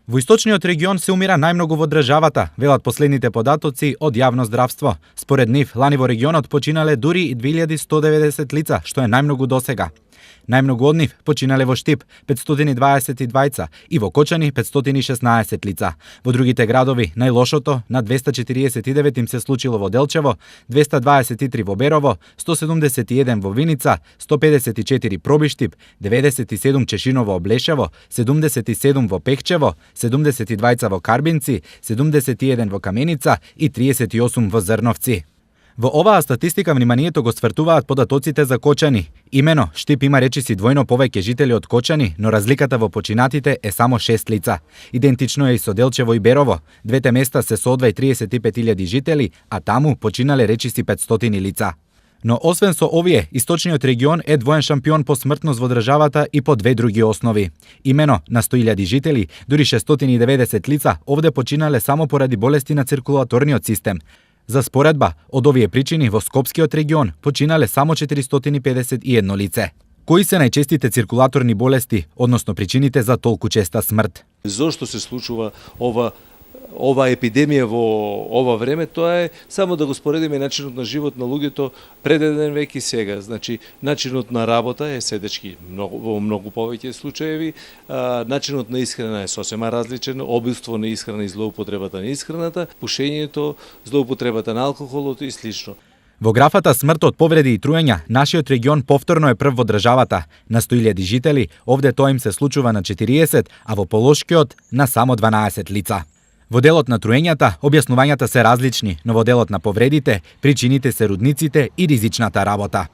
Во источниот регион се умира најмногу во државата, велат последните податоци од јавно здравство. Според нив, лани во регионот починале дури и 2190 лица, што е најмногу досега. Најмногу од нив починале во Штип 522 и во Кочани 516 лица. Во другите градови најлошото на 249 им се случило во Делчево, 223 во Берово, 171 во Виница, 154 Пробиштип, 97 Чешиново Облешево, 77 во Пехчево, 72 во Карбинци, 71 во Каменица и 38 во Зрновци. Во оваа статистика вниманието го свртуваат податоците за Кочани. Имено, Штип има речиси двојно повеќе жители од Кочани, но разликата во починатите е само 6 лица. Идентично е и со Делчево и Берово. Двете места се со 35.000 жители, а таму починале речиси 500 лица. Но освен со овие, источниот регион е двоен шампион по смртност во државата и по две други основи. Имено, на 100.000 жители, дури 690 лица овде починале само поради болести на циркулаторниот систем. За споредба, од овие причини во Скопскиот регион починале само 451 лице. Кои се најчестите циркулаторни болести, односно причините за толку честа смрт? Зошто се случува ова епидемија во ова време? Тоа е само да го споредиме начинот на живот на луѓето пред еден век и сега. Значи, начинот на работа е седечки во многу повеќе случаеви, начинот на исхрана е сосема различен, обилство на исхрана и злоупотребата на исхраната, пушењето, злоупотребата на алкохолот и слично. Во графата смрт од повреди и труења, нашиот регион повторно е прв во државата. На 100.000 жители, овде тоа им се случува на 40, а во Полошкиот на само 12 лица. Во делот на труењата, објаснувањата се различни, но во делот на повредите, причините се рудниците и ризичната работа.